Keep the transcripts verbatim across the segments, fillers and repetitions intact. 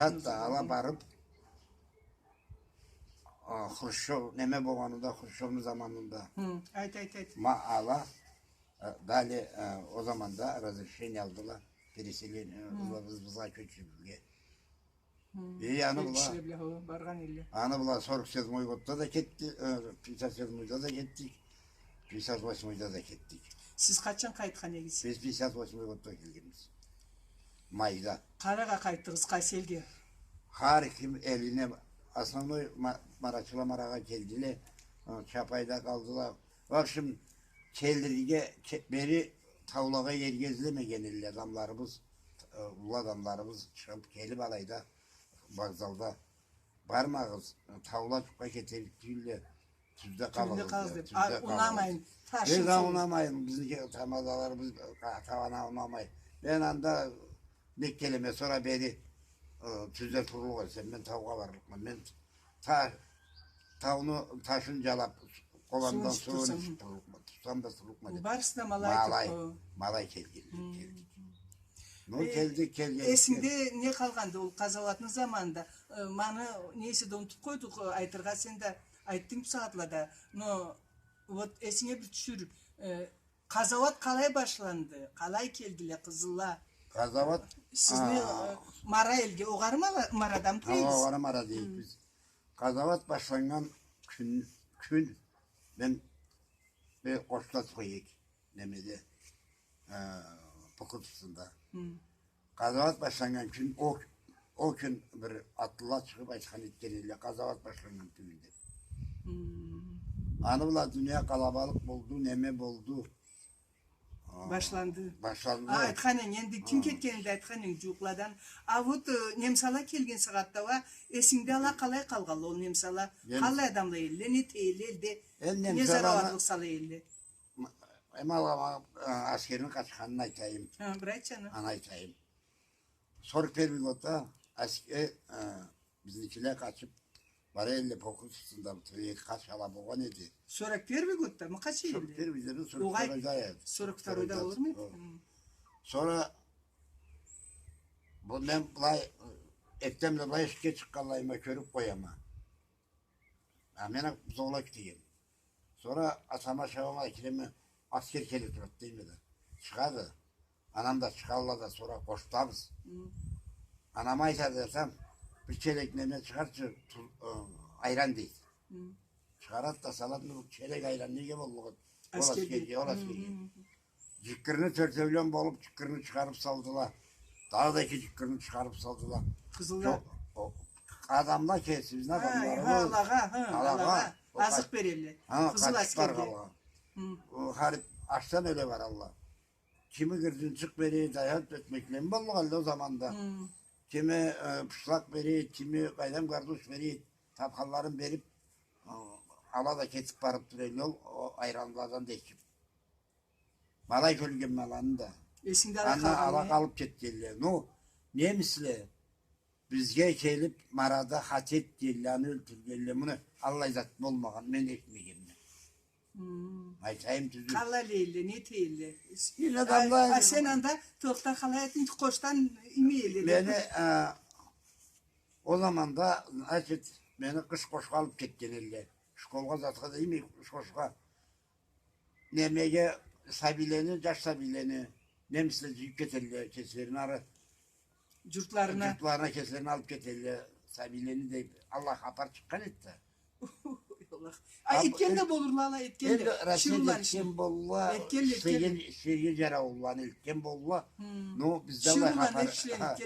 Хатта ала барып, а, Хрущёв, неме болгъанында, Хрущёвну заманында. Хы, айт, айт, айт. Ма ала, э, дали, э, ол заманда разрешение алдыла, переселение, э, быз-, бызгъа кёчюрюрге. Хы. Э, аны бла, аны бла сорок седьмой годда да кетди, э, пятьдесят седьмойда да кетдик, пятьдесят восьмойда да кетдик. Сиз къачан къайтхан эдигиз? Биз пятьдесят восьмой годда келгенбиз. Майда. Къарагъа къайтдыгъыз, къайсы элге? Хар ким элине, основной ма-, марачыла Марагъа келдиле, э, Чапайда къалдыла. В общем, келирге, ке-, бери таулагъа эрге излемеген элле адамларыбыз, э, уллу адамларыбыз чыгъып келип алайда, вокзалда. Бармагъыз, таула жукъгъа кетерик тюйюлле, тюзде къалыгъыз, тюзде къалыгъыз деп. Унамайын, ташын. Мен да унамайын, бизники тамадаларыбыз, ата-ана унамай. Мен анда не келеме, сора бери, э, тюзде турлукъ эсем, мен таугъа барлыкъма. Мен та-, тауну ташын жалап, къолумдан сууун ичип турлукъма, тутсам да турлукъма деп. Барысы да ма алай, ма алай келгенле, келдик. Ну, э, келдик, келгенле. Эсингде не къалгъанды ол къазауатны заманында? Э, ма аны нейсе да унутуп къойдукъ, э, айтыргъа, сен да айтдынг бусагъатлада. Но вот эсинге бир тюшюр, э, къазауат къалай башланды? Къалай келдиле къызылла? Къазауат, сизни, а, э, Мара элге, огъары Мара-, Марадамы тура эдигиз? Огъары Мара дейик биз. Къазауат башланнган кюн, кюн мен, э, къошда тура эдик. Немеде, э, Покут устунда. Хы. Къазауат башланнган кюн, о, о кюн бир атлыла чыгъып айтхан этген эдиле, къазауат башланнган кюн деп. Хы. Аны бла дуния къалабалыкъ болду, неме болду. А, башланды. Башланды. А, айтхан эдинг, энди ким кетгенин да айтхан эдинг жууукъладан. А вот, э, немсала келген сагъатда уа, эсингде ала къалай къалгъанла ол немсала? Къаллай адамла элле, не эте элле элде? Не зарауатлыкъ сала элле? М-, эм алгъа, а, аскерни къачханын айтайым. Хы, бир айтчы аны. Аны айтайым. Сорок первый годда аскер, э, бизникиле къачып бара элле, Покут устунда бир эки къач ала болгъан эди. Сорок первый годдамы, къач элле? Сорок первый деди, сорок второйда эди. Сорок второйда болурму эди? Хы. Сора бу мен былай, эртденбла былай эшикге чыкъгъанлайыма кёрюп къояма. А мен а зоолай кюте эдим. Сора атама чабама, киреме, аскер келе турады дейме да. Чыгъады. Анам да чыгъалла да, сора къошдабыз. Хы. Анама айтады атам, бир челек неме чыгъарчы, ту-, э, айран дейди. Хы. Чыгъарады да салады, ну, челек айран неге боллукъ эди? Ол аскерге, ол аскерге. Хы, хы, хы. Жиккирни тёртеулен болуп, жиккирни чыгъарып салдыла. Дагъыда эки жиккирни чыгъарып салдыла. Къызылла. Жокъ, о, адамла кеси, бизни адамларыбыз. Алагъа, хы, алагъа. Азыкъ берелле. Къызыл аскерге. Хы. О, харип ачдан ёле баралла. Кими гыржынчыкъ бере, даян этмекле боллукъ элле ол заманда. Хы. Кими, э, пышлакъ бере, кими къайдам гардуш бере, тапханларын берип, э, ала да кетип барып тура элле ол, о айранладан да ичип. Ма алай кёргенме аланы да. Эсингде ала къалгъан, ала къалып кетгенле. Ну, немисле бизге келип, Марада хата этгенле, аны ёлтюргенле. Муну аллай зат болмагъан, мен эшитмегенме. Хы. Айтайым тюзю. Къалай элле, не эте элле? Эл адамла. А, а сен анда тохта, къалай этдинг, къошдан иймей элле. Мени, а, ол заманда, значит, мени къыш къошха алып кетген элле. Школгъа затха да иймей, къыш къошха. Немеге, сабийлени, жаш сабийлени немисле жыйып кетелле кеслерини ары. Журтларына. Журтларына кеслерин алып кетелле, сабийлени деп, аллай хапар чыкъгъан эди да. Ой, Аллах. А, этген да болурла ала, этген да. Энди Россияда этген болла, этген, этген. Сыйын, сыйын жараулланы элтген болла. Хы. Ну, бизде аллай хапар,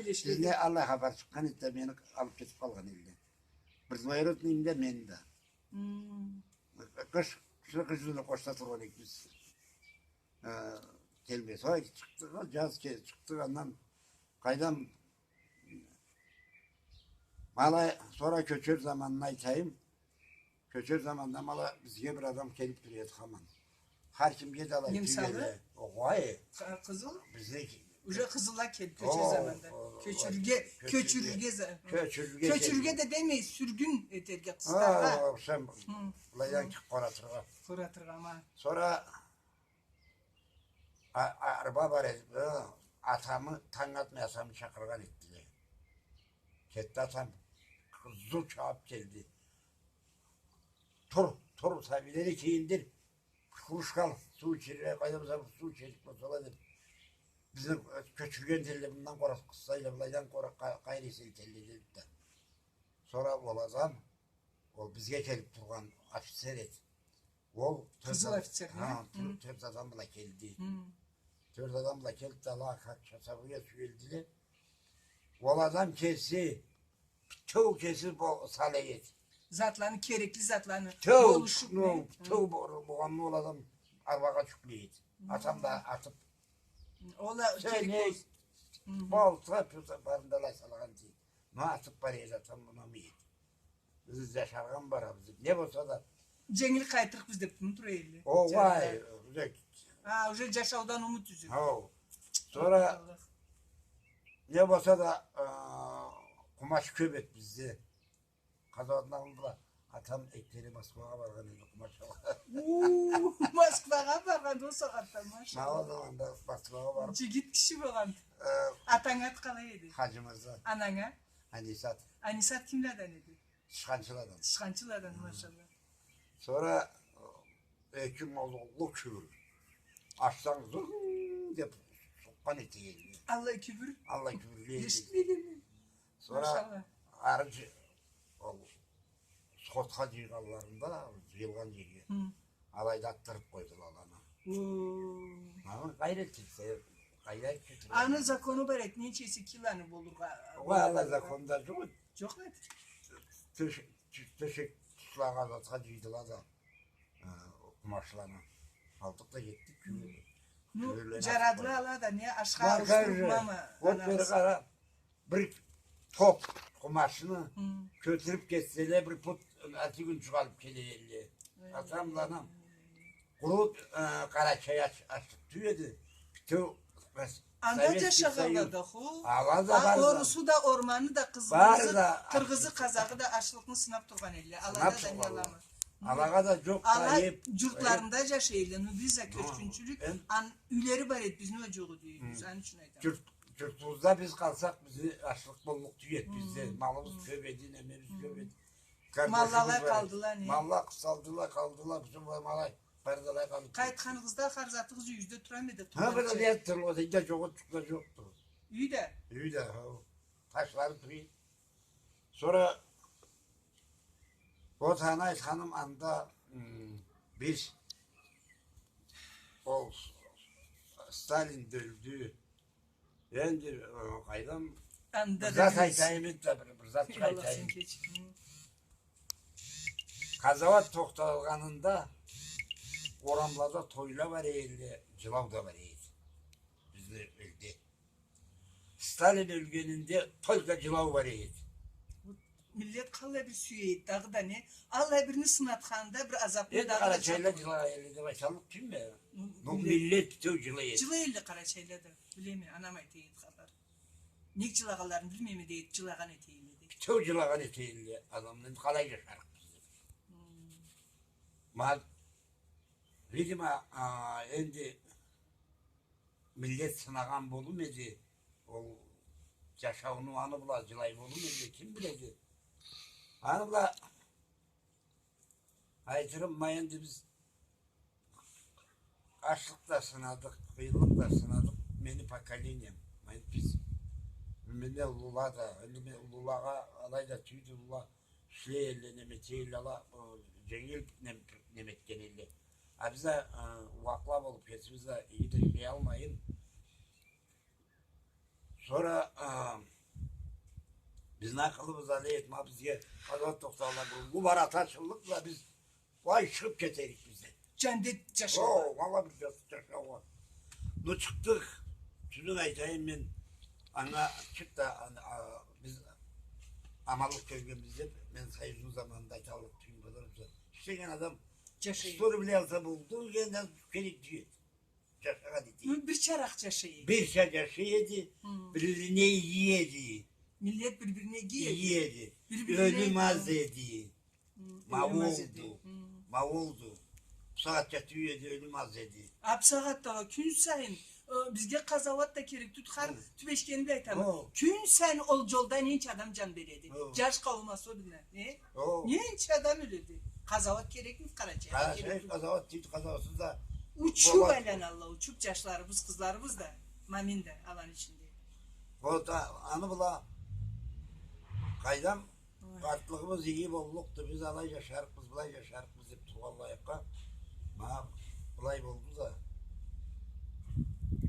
бизни аллай хапар чыкъгъан эди да, мени алып кетип къалгъан элле. Бир двоюродныйым да, мен да. Хы. Къыш, къыш юзюне къошда тургъан эдик биз. Э, келмей. Сора чыкъдыкъ, жаз ке-, чыкъдыкъ, андан къайдам, ма алай, сора кёчер заманын айтайым. Кёчер заманда ма алай бизге бир адам келип тура эди хаман. Хар кимге да алай тюйюлле. Огъай. Къызыл? Бизге уже къызылла келип кёчер заманда. Кёчюрюрге, кёчюрюрге за-, кёчюрюрге да демей, сюргюн этерге къыстаргъа. Хы, сен былайдан къоратыргъа. Къоратыргъа ма. Сора а-, арба бар эди, атамы, танг атмай атамы чакъыргъан этдиле. Кетди атам, къызыу чабып келди. Тур, тур, сабийлени кийиндир. Кружка ал, суу ичерик, къайда болса бир суу ичерик болсала деп. Бизни кёчюрген этелле, мындан къора, къысса эдиле, былайдан къора, къа-, къайры эсе этелле деди да. Сора ол адам, ол бизге келип тургъан офицер эди. Ол тёрт... Къызыл адам, офицер, хы, тё-, тёрт адам бла келди. Хы. Тёрт адам бла келди да, ала как часовые сюелдиле. Ол адам кеси, битеу кеси бо-, сала эди. Затланы, керекли затланы. Битеу, болушуп, ну, не? Битеу бо-, болгъанны ол адам арбагъа джюклей эди. Хы. Атам да атып. Ол да... Сен керек не болсун. Хы. Болса, барын да алай салгъан дейди. Ма атып бара эди, атам унамай эди. Биз джашаргъа барабыз деп. Не болса да. Дженгил къайтырыкъбыз деп тым тура эди. О, вай, уже. А, уже джашаудан умут юзюп. О. Сора, Аллах, не болса да, а, къумач кёп эди бизде. Къазауатны аллында атам эки кере Москвагъа баргъан эди къумач алыргъа. Уу, Москвагъа баргъан ол сагъатда, машаллах. Ма ол заманда Москвагъа барып. Джигит киши болгъан. Э, атанг аты къалай эди? Хаджимырза. Ананг а? Анисат. Анисат кимледен эди? Тышханчыладан. Тышханчыладан, хы, машаллах. Сора, э, эки моллукълу кюбюр. Ачсанг, зур деп сукъгъан этеди. Аллай кюбюр? Аллай кюбюрле эди. Эшитмегенме. Сора, машаллах, ары джы-, ол сходха джыйгъанларында, джыйылгъан джерге. Хы. Алайда атдырып къойдула аланы. О. Аны къайры этсе, къайда кетире. Аны закону бар эди, ненча эсе киланы болургъа. Уа, алай законда джокъ эди. Джокъ эди. Тёш-, тё-, тёшек тутлагъа, затха джыйдыла да, э, къумачланы. Алдыкъ да кетдик, кюбюр. Ну, кюбюрлени джарадыла ала да, не, ашха ауушдурмамы? Вот бери къара. Бир топ къумачны кётюрюп кетселе, бир пут, эртденнгю джукъ алып келе эдиле. Атам бла анам къуру, э, къарачай ач-, ачлыкъ тюйюл эди. Битеу... Анда джашагъанла да, хо. Ала да бар да. Орусу да, орманы да, къыргъызы, къыргъызы, къазагъы да ачлыкъны сынап тургъан эдиле. Ала да, да не аламы? Алагъа да джокъ да, ала джуртларында джашай эдиле. Ну, биз да кёчгюнчюлюк, ан-, юйлери бар эди, бизни да джокъ эди юйюбюз, аны ючюн айтама. Джурт-, джуртубузда биз къалсакъ, бизни ачлыкъ боллукъ тюйюл эди бизде. Малыбыз кёп эди, немебиз кёп эди. Малла алай къалдыла, не? Малла къысалдыла, къалдыла, бютюн малай, бары да алай къалып кетди. Къайтханыгъызда хар затыгъыз юйюгюзде турама эди. Хы, бир да дер турлукъ да джокъ, джукъ да джокъду. Юй да? Юй да, хы. Ташлары тура эди. Сора, вот аны айтханым, анда, м, биз, ол Сталин да ёлдю. Энди, э, къайдам, анда бир зат айтайым энди да, бир, бир зат айтайым. Къазауат тохталгъанында орамлада тойла бар эди, джылау да бар эди. Бизни элде. Сталин ёлгенинде только джылау бар эди. Миллет къаллай бир сюе эди, дагъыда не? Аллай бирни сынатханда бир азапны... Энди дагъыда къарачайла джылай эди деп айталлыкъ тюйюлме. Ну, миллет битеу джылай эди. Джылай эди къарачайла да, билеме, анам айта эди хапар. Нек джылагъанларын билмейме, дейди, джылагъан эте эдиле, дейди. Битеу джылагъан эте эдиле, адамны энди къалай джашарыкъ биз деп. Ма, видимо, а, энди миллет сынагъан болур эди, ол джашауну аны бла джылай болур эди, ким биледи. Аны бла айтырым, ма энди биз ачлыкъ да сынадыкъ, къыйынлыкъ да сынадыкъ, мени поколением. Ма энди биз, мени уллула да, энди мен уллулагъа алай да тюйдю, уллула ишлей эдиле, неме эте эдиле, ала, э, дженгил нем-, неме этген эдиле. А биз а, э, ууакъла болуп, кесибиз да иги да ишлей алмайын. Сора, э, бизни акъылыбыз алай эди, ма бизге къазауат тохтагъанлай бир уллу барат ачыллыкъ да биз былай чыгъып кетерик биз да. Джандет джашаугъа. О, валла, бир джа-, джашаугъа. Ну, чыкъдыкъ. Тюзюн айтайым мен, анга чыкъ да, ан-, а, биз аманлыкъ кёргенбиз деп, мен Союзну заманында айталлыкъ тюйюлме, базар бизде ишлеген адам сто рубль алса болду, энди керек тюйюл эди. Джашагъан эте эди. Ну, бир чаракъ джашай эди. Бирча джашай эди, хы, бир-бирине иги эди. Миллет бир-бирине иги эди. Иги эди. Бир-бирине иги эди. Ёлюм аз эди. Хы, ма ёлюм аз эди. Олду. Хы. Ма олду. Бусагъатча тюйюл эди, ёлюм аз эди. А бусагъатда кюн сайын Э, бизге къазауат да керек тюлдю, хар тюбешгенде айтама. О. Кюн сайын ол джолда ненча адам джан береди. О. Джаш къауум особенно. Не? О. Ненча адам ёледи. Къазауат керекми Къарачайгъа? Къарачай керек тюлдю. Къазауат тюлдю, къазауатсыз да. Учуб айланалла, учуб джашларыбыз, къызларыбыз да. Мамин да аланы ичинде. Ол да, аны бла къайдам, ой, къартлыгъыбыз иги боллукъду, биз алай джашарыкъбыз, былай джашарыкъбыз деб тургъанлайыкъгъа, ма былай болду да,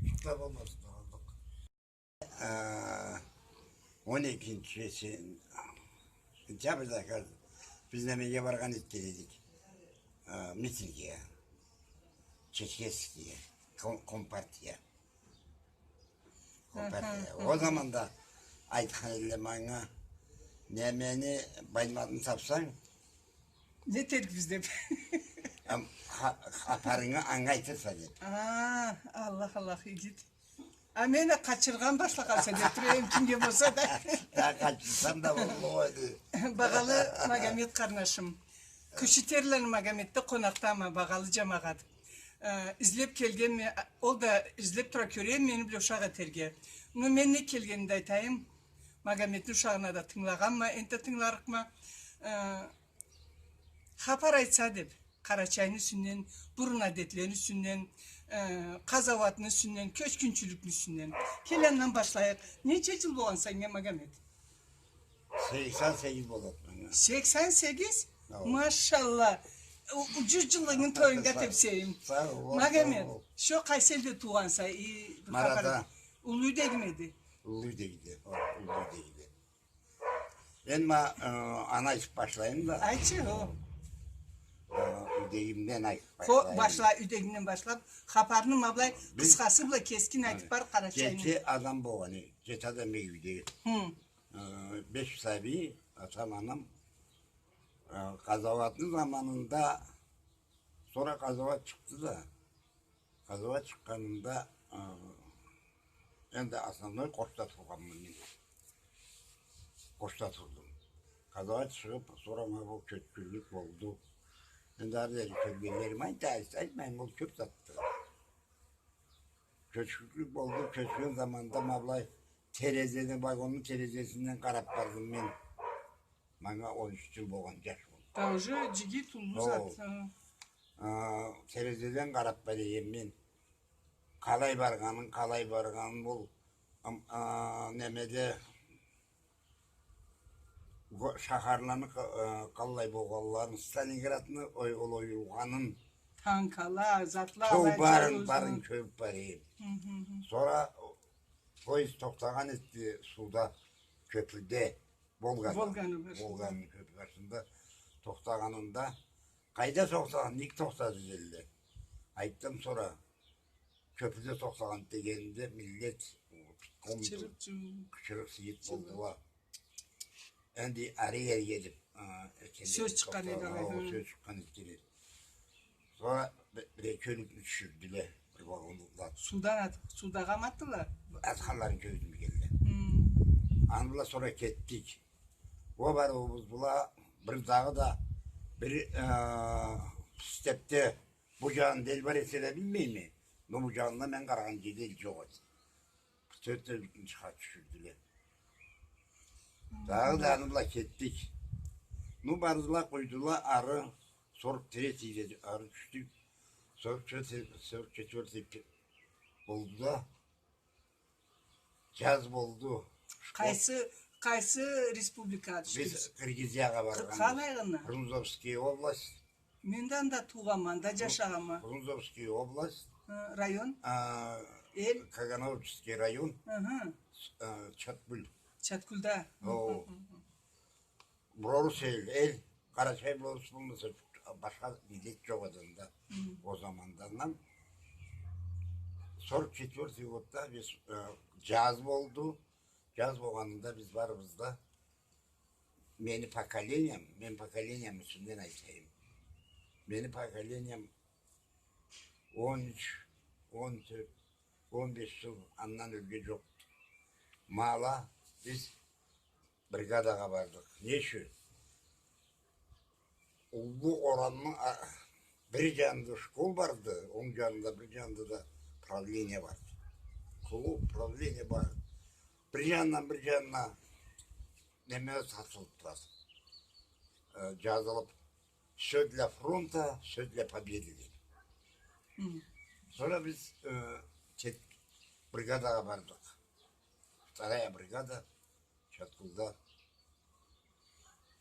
итла болмазлыкъгъа къалдыкъ. А, он экинчи сен-, сентябрда, кажется, биз немеге баргъан этген эдик, а, митингге, Черкесскеге, ком-, компартия. Ол заманда айтхан эдиле манга, немени, Баймуртну тапсанг, не этерикбиз деб. Ам, ха-, хапарынгы анга айтырса деб. А, Аллах, Аллах, игит. А мен а къачыргъан башлагъанса деб тура эдим, кимге болса да. Да къачырсам да боллукъ эди. Багъалы Магомет къарнашым. Кючителланы Магометде къонакъдама, багъалы джамагъат. Э, излеб келгенме, ол да излеб тура кёре мени бла ушакъ этерге. Ну, мен не келгенин да айтайым. Магометни ушагъына да тынгылагъанма, энтда тынгыларыкъма. Э, хапар айтса деб, Къарачайны юсюнден, бурун адетлени юсюнден, э, къазауатны юсюнден, кёчгюнчюлюкню юсюнден. Кел, андан башлайыкъ. Ненча джыл болгъан санга, Магомет? Сексен сегиз болады манга. Сексен сегиз? Ау. Машалла. У-, у-, джюз джыллыгъынгы тоюнга тебсейим. Сау бол, Магомет, сау бол. Шо къайсы элде туугъанса, и, бир хапар. Марада. Уллу Юйдегими эди? Уллу Юйдегиде, о, Уллу Юйдегиде. Мен ма, э, аны айтыб башлайым да. Айтчы, о. Э, Юйдегимден айтыб башлайым. Хо, башла, Юйдегимден башлаб, хапарны ма былай къысхасы бла кескин айтыб бар, Къарачайны. Джети адам болгъан, э, джети адам Юйдеги. Хы. Э, беш сабий, атам, анам, э, къазауатны заманында, сора къазауат чыкъды да, къазауат чыкъгъанында, э, энди основной къошда тургъанма мен. Къошда турдум. Къазауат чыгъыб, сора ма бу кёчгюнлюк болду. Энди ары дери кёргенлерим, айт, айт, айтмайым, ол кёб затды. Кёчгюнлюк болду, кёчген заманда ма былай терезеден, вагонну терезесинден къараб бардым мен. Манга он юч джыл болгъан, джаш болдум. Да, уже джигит, уллу зат, хы. А, терезеден къараб бара эдим мен. Къалай баргъанын, къалай баргъанын, ол, ам, а, немеде, го-, шахарланы къа-, э, къаллай болгъанларын, Сталинградны ой-, ол оюлгъанын. Танкала, затла, тоо, алай барын, джолу барын кёрюб бара эдим. Хы, хы, хы. Сора поезд тохтагъан этди сууда, кёпюрде, Волгада. Волганы башында. Волганы кёпюр башында тохтагъанында, къайда тохтагъан, нек тохтады дедиле. Айтдым, сора кёпюрде тохтагъан дегенде, миллет, къычырыкъ, къычырыкъ, сыйыт болдула. Энди ары-бери кетиб, а, сёз чыкъгъан эди, хы, сёз чыкъгъан эди. Сора бир, бир эки ёлюкню тюшюрдюле, бир вагонлукъ. Суудан атыб, суудагъамы атдыла? Атханларын кёрдюм келди. Хы. Аны бла сора кетдик. Ол барыуубуз бла бир дагъыда бир, э, степде бу джанында эл бар эсе да билмейме. Но бу джанында мен къарагъан джерде эл джокъ эди. Тёрт ёлюкню чыгъа тюшюрдюле. Хы. Дагъыда аны бла кетдик. Ну, бардыла, къойдула, ары сорок третийде ары тюшдюк. Сорок четвёртый, сорок четвёртый болду да. Джаз болду. Къайсы, къайсы республикагъа тюшдюгюз? Биз Киргизиягъа баргъанбыз. Къалайына? Фрунзовская область. Мен да анда туугъанма, анда джашагъанма. Фрунзовская область. Хы, район? А, эл? Кагановический район. Хы хы. С-, а, Чаткуль. Чаткульда. О. Хы хы хы. Белорус эл, эл, Къарачай белорус болмаса, башха миллет джокъ эди анда. Хы. Ол заманда. Андан сорок четвёртый годда биз, э, джаз болду. Джаз болгъанында биз барыбыз да, мени поколением, мен поколениемни юсюнден айтайым. Мени поколением он юч, он тёрт, он беш джыл андан ёрге джокъду. Ма ала биз бригадагъа бардыкъ. Не ючюн? Уллу орамны, а, бир джанында школ барды, онг джанында, бир джанында да правление барды. Уллу управление бар. Бир джанындан бир джанына неме тартылыб турады. Э, джазылыб, всё для фронта, всё для победы деб. Хы. Сора биз, э, чет бригадагъа бардыкъ. Вторая бригада, Чаткулда.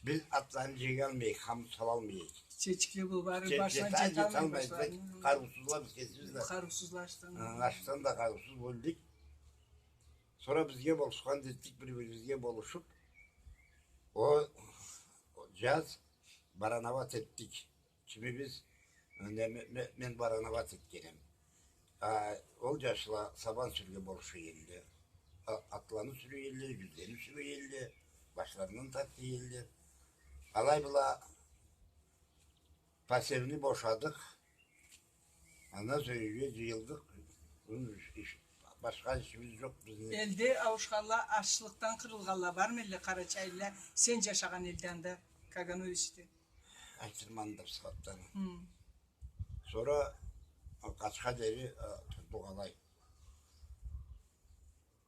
Биз атланы джегиялмайыкъ, хамут салалмайыкъ. Чечикле болуб, бары башына джеталмай башладыла. Къарыусузла биз кесибиз да. Къарыусузла, ачдан. Хы, ачдан да къарыусуз болдукъ. Сора бизге болушхан да этдик, бир-бирибизге болушуб, о, о джаз барановать этдик. Кимибиз, э, не, ме-, ме-, мен барановать этгенем. А ол джашла сабан сюрюрге болуша элле. А, атланы сюре элле, джюклени сюре элле, башларындан тарта элле. Алай бла посевни бошадыкъ. Андан сора юйге джыйылдыкъ. Иш-, иш-, башха ишибиз джокъ бизни. Элде ауушханла, ачлыкъдан къырылгъанла бармы элле, къарачайлыла, сен джашагъан элде анда, Кагановичде? Айтырман да бусагъатда. Хы. Сора, а, къачха дери, а, турдукъ алай.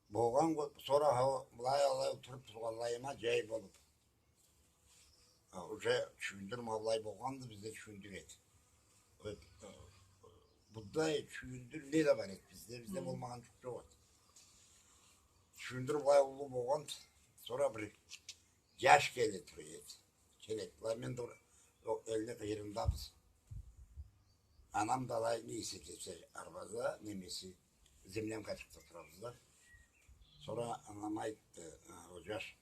Болгъан го-, сора хау, былай алай олтуруб тургъанлайыма джай болуб. А, уже чюйюндюр ма былай болгъанды, бизде чюйюндюр эди. О, а, буудай, чюйюндюр, не да бар эди бизде, бизде болмагъан джукъ джокъ эди. Чюйюндюр былай уллу болгъанды, сора бир джаш келе тура эди. Келеди. Былай мен да ол элни къыйырындабыз. Анам да алай не эсе кесе арбазда, немеси, землянкачыкъда турабыз да. Сора анам айтды, а, о джаш,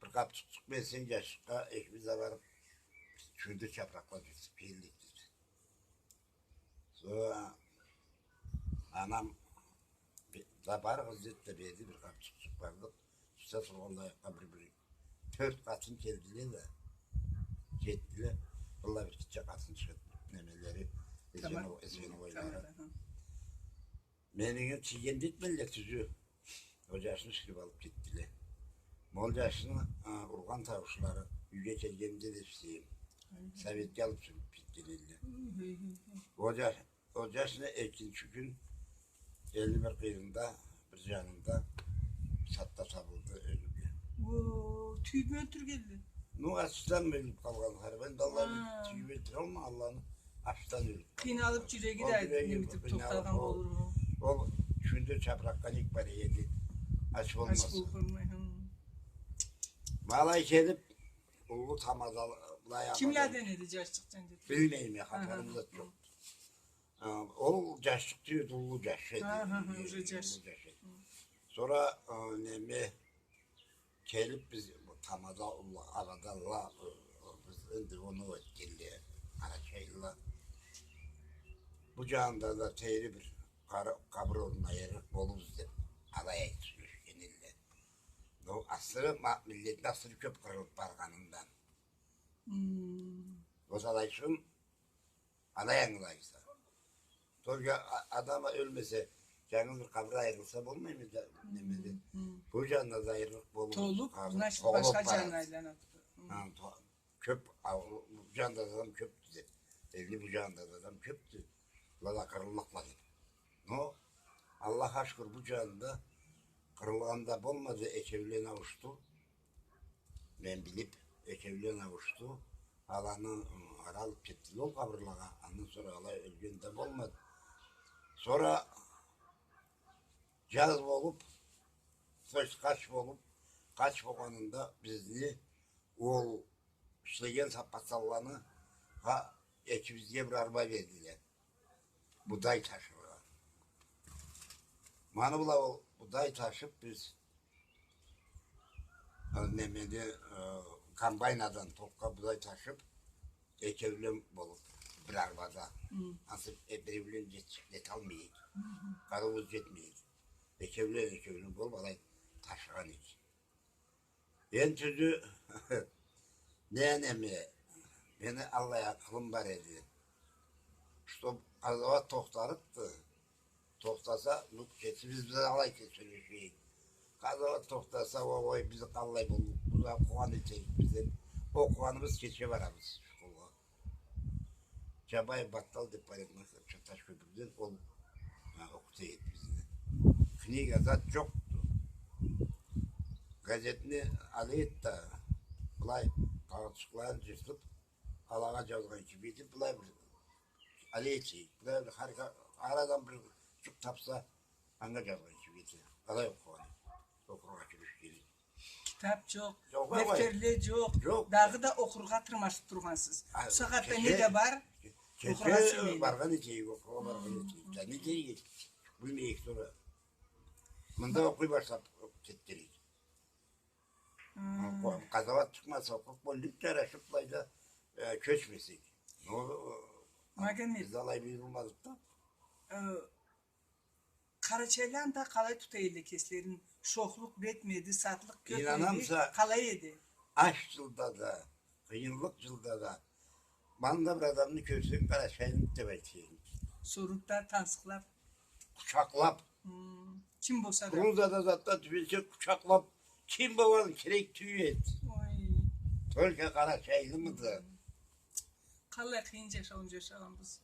бир къапчыкъчыкъ берсенг джашчыкъгъа, экибиз да барыб, чюйюндюр чапракъла джыртыб келлик, деди. Сора анам, бе-, да барыгъыз, деди да, берди, бир къапчыкъчыкъ бардыкъ. Юсте тургъанлай, бир, бир тёрт къатын келдиле да, джетдиле. Быллай бир гитче къатынчыкъ эди, немелери, звено-, звеновойлары. Тамада, хы. Мени тийген да этмедиле, тюзю. Ол джашны сюйюб алыб кетдиле. Ол джашны, а, ургъан тауушлары юйге келгенде да эшитеме. Хы. Советге алыб сюрюб кетген элле. Хы, хы, хы, хы. Ол джаш-, ол джашны экинчи кюн элни бир къыйырында, бир джанында сатда табылды, ёлюрге. О, тюйюбмю ёлтюргенле? Ну, ачдан ёлюб къалгъан, хар бир да алай бир тюйюб ёлтюралмай, аланы ачдан ёлюб. Къыйналыб, джюреги да, ол джюреги неметиб, къыйналыб, тохтагъан болурму? Ол чюйюндюр чапракъгъа нек бара эди? Ач болмаса. Ач болмай, хы. Ма алай келиб, уллу тамадала былай... Кимледен эди джашчыкъ, джангы? Билмейме, хапарым да джокъ. А, ол джашчыкъ тюйюлдю, уллу джаш эди. Ха, ха, ха, уже джаш. Уллу джаш эди. Хы. Сора, а, неме, келиб биз бу тамада уллу арада ла, э, э, биз энди оноу этгенле, къарачайлыла. Бу джанында да тейри бир къары-, къабыр орнуна айырырыкъ болурбуз деб, алай айтыб сёлешген элле. Ол асыры ма-, миллетни асыры кёб къырылыб баргъанындан. Хы. Ол алай ючюн Алай ангылайса. Только а-, адам ёлмесе, джангыз бир къабыр айырылса болмаймы да, немеде? Хы. Бу джанында да айырылыкъ болур. Толуб, значит, башха джанына айланады. Хы. Ха, то-, кёб, а, бу джанында да адам кёбдю деб. Энди бу джанында да адам кёбдю. Была къырыллыкъла деб. Но, Аллахха шукур, бу джанында къырылгъан да болмады, экеулен ауушду. Мен билиб, экеулен ауушду. Аланы, ы, ары алыб кетдиле ол къабырлагъа. Андан сора алай ёлген да болмады. Сора джаз болуб, то есть къач болуб, къач болгъанында бизни ол ишлеген сапатсалланы ха, экибизге бир арба бердиле. Будай ташыргъа. Ма аны бла ол будай ташыб биз, э, немеде, э, комбайнадан токъгъа будай ташыб, экеулен болуб бир арбада. Хы. Ансы, э, биреулен джет-, джеталмай эдик. Хы. Къарыуубуз джетмей эди. Экеулен, экеулен болуб алай ташыгъан эдик. Энди тюзю, мен эми, мени аллай акъылым бар эди. Чтоб къазауат тохтарыкъды. Тохтаса, ну, кесибиз биз алай кесибиз сёлешейик. Къазауат тохтаса, ой, ой, биз къаллай боллукъбуз, окъугъан этерикбиз деб. Окъугъаныбыз кече барабыз школгъа. Джабаев Баттал деб бар эди, Таш кёпюрден, ол, а, окъута эди бизни. Книга зат джокъду. Газетни ала эди да, былай, къагъытчыкъларын джыртыб, алагъа джазгъан кибик этиб, былай бир ала эди, былай бир хар-, арадан бир джукъ табса, анга джазгъан кибик эди. Алай окъугъан эди. Окъургъа кюрешген эди. Китаб джокъ, дефтерле джокъ. Джокъ. Дагъыда окъургъа тырмашыб тургъансыз. Бусагъатда не да бар, окъургъа сюймейле. Баргъан эдик, окъургъа баргъан эдик. Да не дейик, билмейик сора. Мында окъуй башлаб кетерик. Къазауат чыкъмаса, окъуп боллукъ, джарашыб былайда, э, кёчмесек. Но, э, Магомед, биз алай буюрулмадыкъ да. Э, къарачайлыла къалай тута эдиле кеслерин? Шохлукъ бек ми эди, сатлыкъ кёбмю эди, къалай эди? Аш джылда да, къыйынлыкъ джылда да. Мында бир адамны кёрсенг, къарачайлымы деб айтырсынг. Соруб да, тансыкълаб. Къучакълаб. Хм, ким болса да. Фрунзеде, затда тюбенсенг, къучакълаб, ким болгъаны керек тюйюл эди. Ой. Только къарачайлымыды. Къалай къыйын джашауну джашагъанбыз.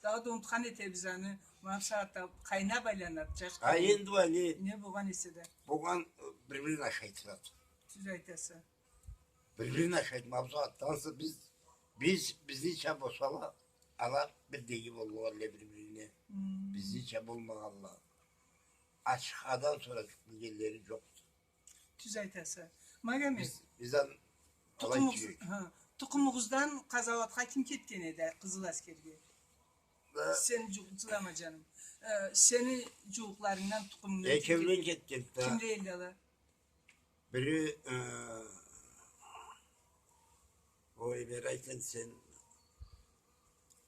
Дагъыда унутхан этебиз аны. Ма бусагъатда къайнаб айланады джаш къауум. А энди уа не? Не болгъан эсе да. Болгъан, э, бир-бирин ашай турады. Тюз айтаса. Бир-бирин ашайды, ма бусагъатда. Ансы биз, биз, бизнича болсала, ала бирдагъы боллукъ эдиле бир-бирине. Хм. Бизнича болмагъанла. Ачхадан сора билгенлери джокъду. Тюз айтаса. Магомед, биз, биз алай тюйюлдюк. Тукъумугъуз-, ха, тукъумугъуздан къазауатха ким кетген эди, Къызыл Аскерге? Да. Сени джу-, джылама, джаным. Э, сени джууукъларынгдан, тукъумунгдан ким кетген? Экеулен кетгенди да. Кимле эдиле ала? Бири, э, ой, бери айт энди сен.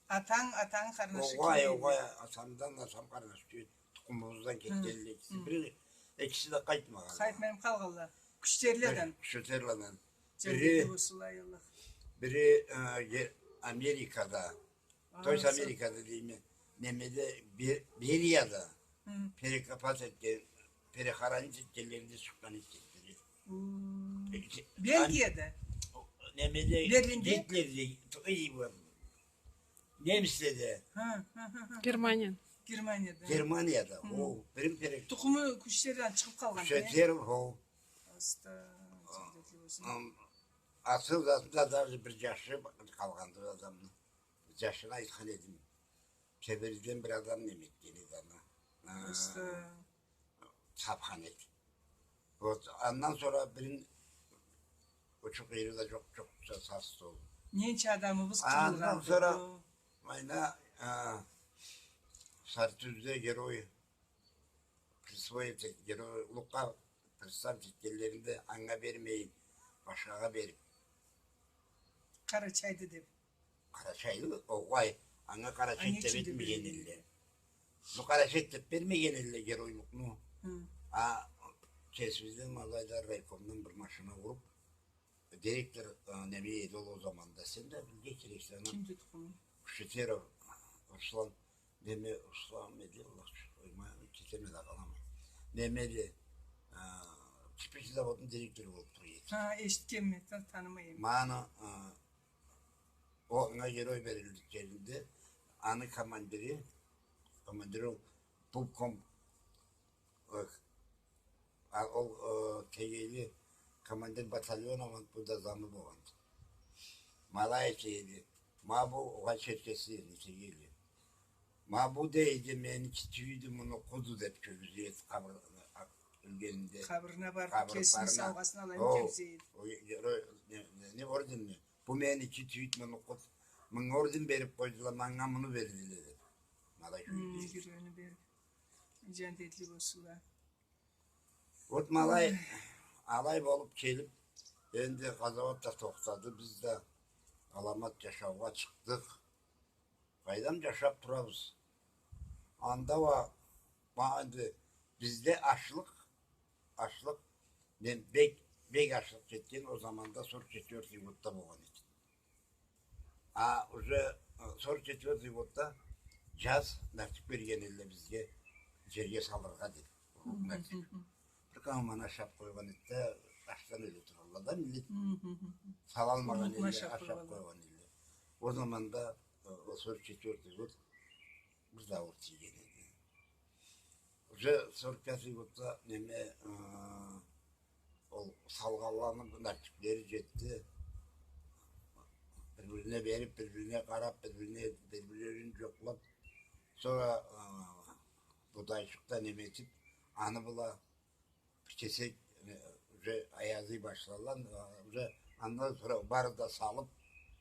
Атанг, атанг къарнашы ким эди? Огъай, огъай, атамдан, атам къарнашы тюйюл, тукъумубуздан кетгенле экиси. Хы. Бири, экиси да къайтмагъанла. Къайтмай къалгъанла. Кючтериладан. Кючтериладан. Джандетли болсунла, ай Аллах. Бири, э, Америкада. Той Америкада дейме, немеде, Бе-, Берияда перекопать этген, перехоронить этгенлеринде чыкъгъан эди кеслери. Хм. Э, Бельгияда? Немеде, Берлинде? Гитлерде, немиследе. Ха, ха, ха, ха. Германия. Германияда. Германияда. Хм. О, бирин пере-, тукъуму кючтериладан чыгъыб къалгъан, э? Кючтериладан, хо. Аста, джандетли болсун. Ам, асыл затында даже бир джашы къалгъанды адамны. Джашына айтхан эдим. Тебериден бир адам неме этген эди аны. Просто. Тапхан эди. Вот, андан сора бирин учу-къыйыры да джокъ, джокъ, сау-саламат. Ненча адамыбыз къырылгъанды. Андан сора, майна, а, Сары-Тюзде герой присвоить эт-, геройлукъгъа представить этгенлеринде, анга бермейин, башхагъа берип. Къарачайлы деп. Къарачайлы, огъай, анга къарачай деп этмеген элле. Ну, къарачай деп бермеген элле геройлукъну. Хы. А кесибизден, ма алайда, райкомдан бир машина уруп, директор, э, неме эди ол, ол заманда. Сен да билирге керексе аны. Кимди тукъуму? Кушетеров Руслан. Неме, Руслан эди, Аллах, ой, ма, кетеме да къалама. Неме эди, э, кирпич заводну директору болуп тура эди. Ха, эшитгенме, та-, танымай эдим. Ма аны, э, анга герой берилди келинди. Аны командири, командири ол полком, э, А ол, э, тегили командир батальона, вот, бу да замы болгъанды. Ма алай эди. Ма бу, огъай, черкеси эди, тегили. Ма бу, дейди, меники тюйюлдю, мунукъуду деп кёргюзюп эди къабыр-, а, ёлгенинде. Къабырына барып, къабырына, кесини саугъасын алайын деп эди. О, герой, не, не, не орденми? Бу меники тюйюлдю, мунукъуду. Мынга орден берип къойдула, манга муну бердиле деп. Ма алай кёргюзюп эди. Геройну берип. Джандетли болсунла. Вот ма алай, алай болуп келип, энди къазауат да тохтады, биз да аламат джашаугъа чыкъдыкъ. Къайдам, джашап турабыз. Анда уа, ма энди бизде ачлыкъ, ачлыкъ, мен бек, бек ачлыкъ кетген, ол заманда сорок четвёртый годда болгъан эди. А уже, э, сорок четвёртый годда джаз нартюх берген элле бизге, джерге салыргъа деп. Нартюх. Бир къауум аны ашап къойгъан эди да, ачдан ёле тургъанла да миллет. Салалмагъан элле, ашап къойгъан элле. Ол заманда, э, ол сорок четвёртый год бир да ауур тийген эди. Ол Уже сорок пятый годда неме, э, ол салгъанланы начиклери джетди. Бир-бирине бериб, бир-бирине къараб, бир-бирине, бир-бирлерин джокълаб, сора, э, Будайчыкъ да неме этиб, аны бла бир кесек, э, уже аязый башлагъан, э, уже андан сора бары да салыб,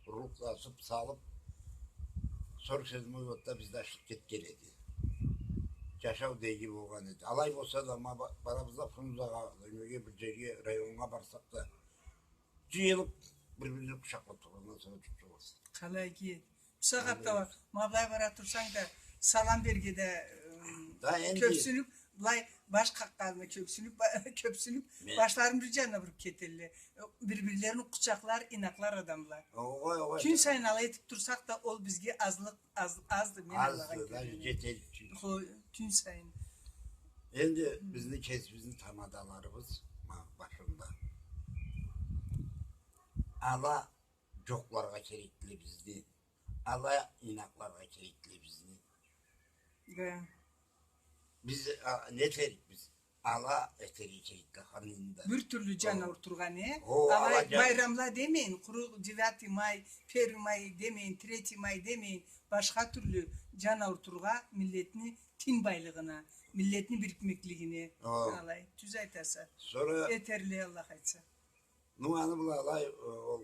урлукъ да асыб, салыб, сорок седьмой годда бизде ачлыкъ кетген эди. Джашау да иги болгъан эди. Алай болса да, ма ба-, барабыз да Фрунзагъа, неге, бир джерге, районнга барсакъ да, джыйылыб, бир-бирин къучакълаб тургъандан сора джукъ джокъ болса. Къалай иги эди. Бусагъатда уа, ма былай бара турсанг да, салам берирге да, э, да, энди кёбсюнюб, былай баш къакъгъанына кёбсюнюб, ба-, кёбсюнюб, мен башларын бир джанына буруб кетелле. Бир-бирлерин къучакълар, ийнакълар адамла. Огъай, огъай. Кюн сайын алай этиб турсакъ да, ол бизге азлыкъ, аз-, азды, мен Аллахха кёре. Азды, даже джетер ючюн. Хо, кюн сайын. Энди бизни кесибизни тамадаларыбыз, ма, башында. Ала джокъларгъа керекдиле бизни. Ала ийнакъларгъа керекдиле бизни. Да. Биз, а, не этерикбиз? Ала этерге керекдиле ханында. Бир тюрлю джан аурутургъа, не? О, ала, ала джан. Байрамла демейин, къуру девятый май, первый май демейин, третий май демейин, башха тюрлю джан аурутургъа, миллетни тин байлыгъына, миллетни бирикмеклигине. О. Алай, тюз айтаса. Сора этерле, Аллах айтса. Ну, аны бла алай, э, ол,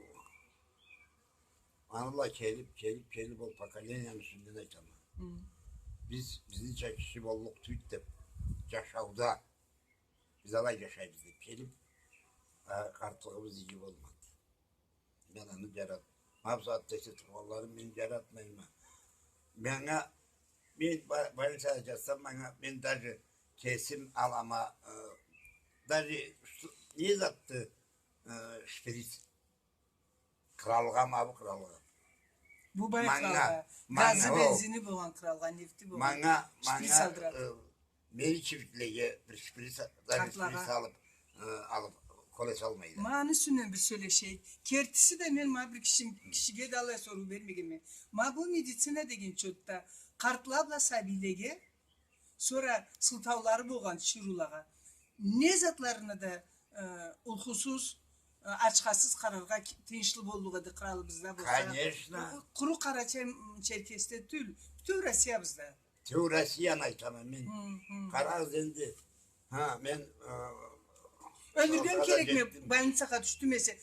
аны бла келиб, келиб, келиб, ол поколенияны юсюнден айтама. Хы. Биз, бизнича киши боллукъ тюйюлдю деб, джашауда, биз алай джашайбыз деб келиб, а, къартлыгъыбыз иги болмады. Мен аны джарат-, ма бусагъатда эсе тургъанларын мен джаратмайма. Манга, мен ба-, больницада джатсам, манга, мен даже кесим алама, э, даже ш-, не затды, э, шприц. Къралгъа, ма бу къралгъа. Бу бай къралгъа. Манга, манга, газы, о, бензини болгъан къралгъа, нефти болгъан. Манга, шприц манга, алдырады. Э, мени кибиклеге бир шприц, даже шприц алыб, э, алыб, къолай салмайла. Ма аны юсюнден бир сёлешейик. Кертиси да мен ма бир киши, кишиге да алай соруу бермегенме. Ма бу медицина деген чотда къартла бла сабийлеге, сора сылтаулары болгъан тиширыулагъа не затларына да, э, улхусуз, э, ачхасыз къараргъа ки-, тыйыншлы боллукъ эди къралыбызда болса. Конечно. Къуру Къарачай-Черкесде тюл, бютеу Россиябызда. Бютеу Россияны айтама мен. Хы, хы. Къарагъыз энди. Ха, мен, э, ёлтюргем керекме, больницагъа тюшдюм эсе.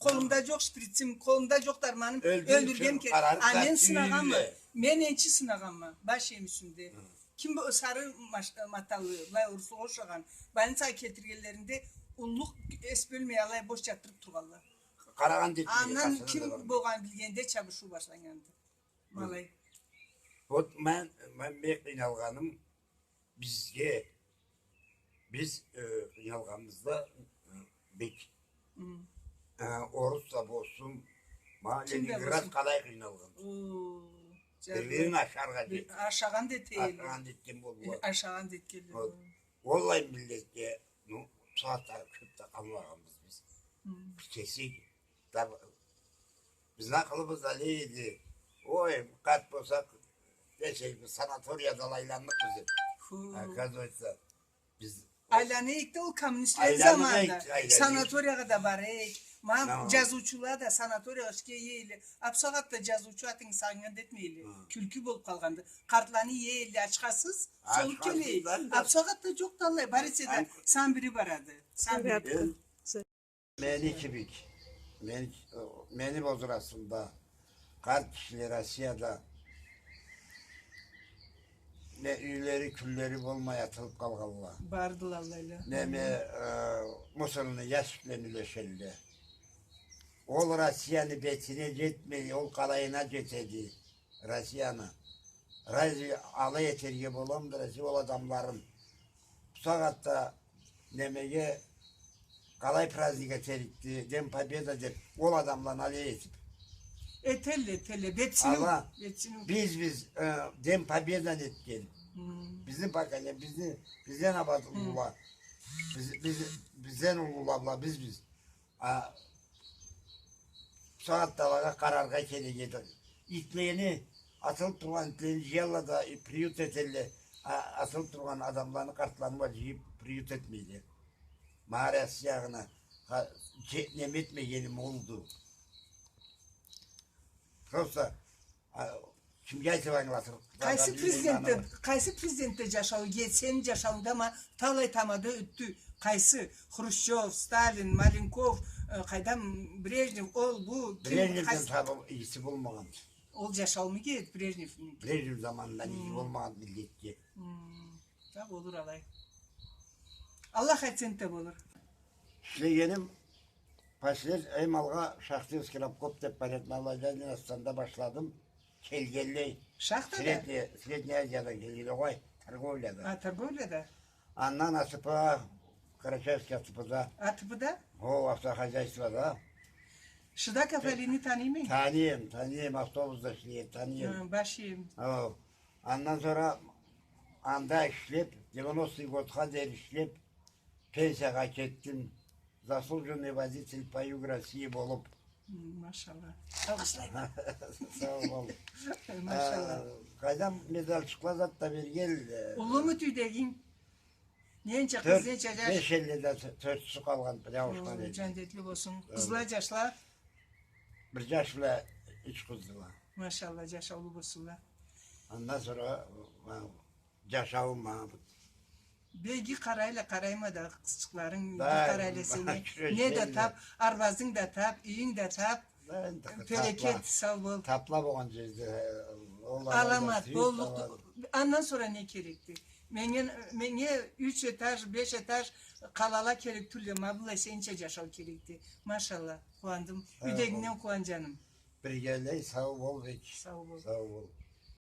Къолумда джокъ шприцим, къолумда джокъ дарманым, ёлтюргем керек. А мен сынагъанма. Мен энчи сынагъанма. Баш эм юсюнде. Хы. Ким бу сары маш-, маталы, былай уруслагъа ушагъан, больницагъа келтиргенлеринде уллу эс бёлмей алай бош джатдырыб тургъанла. Къарагъан да этмей. Андан ким болгъанын билгенде чабышыу башланнганды. Хы. Ма алай. Вот мен, мен бек къыйналгъаным бизге, биз, э, къыйналгъаныбызда, э, бек. Хы. Э, орус да болсун, ма Ленинград къалай къыйналгъан. Бир-бирин ашаргъа джетген. Ашагъан да этген болдула. Ашагъан да этгенле. Вот. Хы. Оллай миллетге, ну, бусагъатда кёб да къалмагъанбыз биз. Хы. Бир кесек да, бизни акъылыбыз алай эди. Ой, къарт болсакъ, десек, санаторияда айланныкъбыз деб. Ху. Оказывается, биз айланайыкъ да, ол коммунистлени заманында. Айланайыкъ, айланайыкъ. Санаториягъа да барайыкъ. Ма джазыучула да санаториягъа ишге иелле. А бусагъатда джазыучу атынгы сагъыннган да этмейле. Хы. Кюлкю болуб къалгъанды. Къартланы иелле ачхасыз, солуб келейик. А бусагъатда джокъду аллай. Бар эсе да, сан бири барады. Сан бири. Мени кибик, мени, мени возрастымда къарт кишиле Россияда не юйлери, кюллери болмай атылыб къалгъанла. Бардыла алайла. Неме, э, мусорный ящиклени юлешелле. Ол Россияны бетине джетмей, ол къалайына джетеди. Россияны. Разве алай этерге боламыды, разве ол адамларын? Бусагъатда немеге, къалай праздник этерикди, День Победы деб, ол адамланы алай этиб. Этелле, этелле, бетсиниу, ала, бетсиниу. Биз, биз, э, День Победаны этген. Хы. Бизни поколение, бизни, бизден абат уллула. Биз, биз, бизден уллула бла, биз, биз. А бусагъатда алагъа къараргъа керек эди. Итлени, атылыб тургъан итлени джыялла да, э, приют этелле. А, асылыб тургъан адамланы, къартланы уа джыйыб, приют этмейле. Ма Россиягъа, ха, че-, неме этмегени болду. Просто, а, кимге айтыб ангылатыр? Къайсы президентде, къайсы президентде джашау, э, сени джашауунгда ма талай тамада ётдю? Къайсы? Хрущёв, Сталин, Маленков, э, къайдам, Брежнев, ол, бу, ким, Брежневден къайсы? Табы иеси болмагъан. Ол джашауму эди, Брежневни? Брежнев заманындан иеси болмагъан миллетге. Хм. Да болур алай. Аллах айтса, энтда болур. Ишлегеним, послед-, эм алгъа Шахтинский рабком деб бар эди, Малай Ленин, анда башладым. Келгенлей. Шахтада? Средняя, Средняя Азиядан келгенлей, огъай, торговляда. А, торговляда? Андан А Т П, Карачаевский А Т П да. А Т П да? О, автохозяйствода. Шыдаков Алини таныйма? Таныйма, таныйма, автобусда ишлей эди, таныйма. Хы, баш ием. О. Андан сора анда ишлеб, девяностый годха дери ишлеб, пенсиягъа кетдим. Заслуженный водитель по Югу России болуб. М, машалла. Алгъышлайма. Сау бол. Машалла. А, къайдам, медальчыкъла зат да бергенле. Уллуму тюйдегинг? Ненча къыз, ненча джаш? Беш элле да тё-, тёртюсю къалгъан, бир ауушхан эди. О, джандетли болсун. Къызла, джашла? Бир джаш бла юч къыздыла. Машалла, джашаулу болсунла. Андан сора, а, джашауум ма бу. Бек иги къарайла, къарайма да, къызчыкъларынг иги къарайла сени. Не да таб, арбазынг да таб, юйюнг да таб. Берекет, сау бол. Табла болгъан джерде, э, аламат, боллукъду. Андан сора не керекди? Меннге, меннге юч этаж, беш этаж къалала керек тюлдю, ма былай сенича джашау керекди. Машалла, къууандым. Юйдегингден къууан, джаным. Биргелей, сау бол, бек. Сау бол. Сау бол.